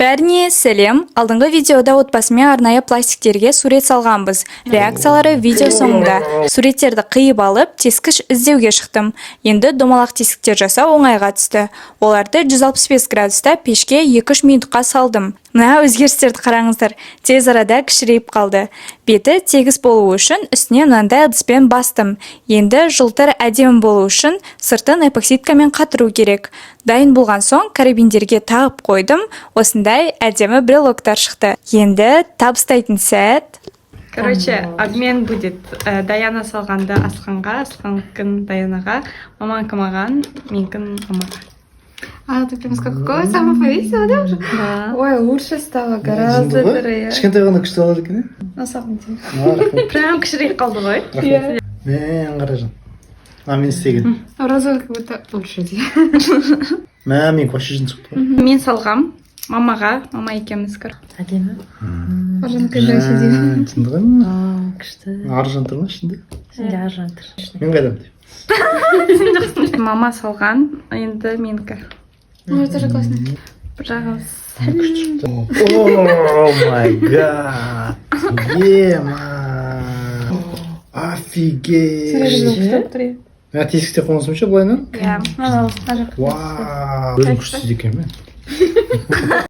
Бәріне сәлем! Алдыңғы видеода отбасымен арнайы пластиктерге сурет салғанбыз. Реакциялары видео соңында. Суреттерді қиып алып, тескіш іздеуге шықтым. Енді домалақ тесіктер жасау оңайға түсті. Оларды 165 градуста пешке 2-3 минутқа салдым. Мына өзгерістерді қараңыздар, тез арада кішірейіп қалды. Беті тегіс болуы үшін үстіне мынандай ыдыспен бастым. Енді жылтыр әдемі болу үшін сыртын эпоксидкамен қатыру керек. Дайын болған соң карабиндерге тағып қойдым. Осындай әдемі брелоктар шықты. Енді табыстайтын сәт. Короче, обмен будет. Даяна салғанды Асханға, Асханікін Даянаға, маманікі маған, менікін мамаға. А, ты прям с какого сама повесила, да, уже? Да. Ой, лучше стало, гораздо дырые. Кішкентай ғана күшті болады екен, иә? На самом деле. А, рахмет. Прям кішірейіп қалды ғой. Рахмет. Мен қаражан, а мен істеген. А розовый как будто лучше. Мә, менікі вообще жын шықты ғой. Мен салғам мамаға, мама екеуміз кір. Әдемі. Аржанка же сидит. Мә, жынды ғой. Aa, күшті. Аржан тұр ма ішінде? Ішінде Аржан тұр. Мен қайдамын деп. Мама салған, енді менікі. Ну, это же классно. Бір жағы сәл. Oh my God, ема, офигеть! Мә, тесікте қонысым ше былайынан. Иә. Вау, өзім күшті екен, мә.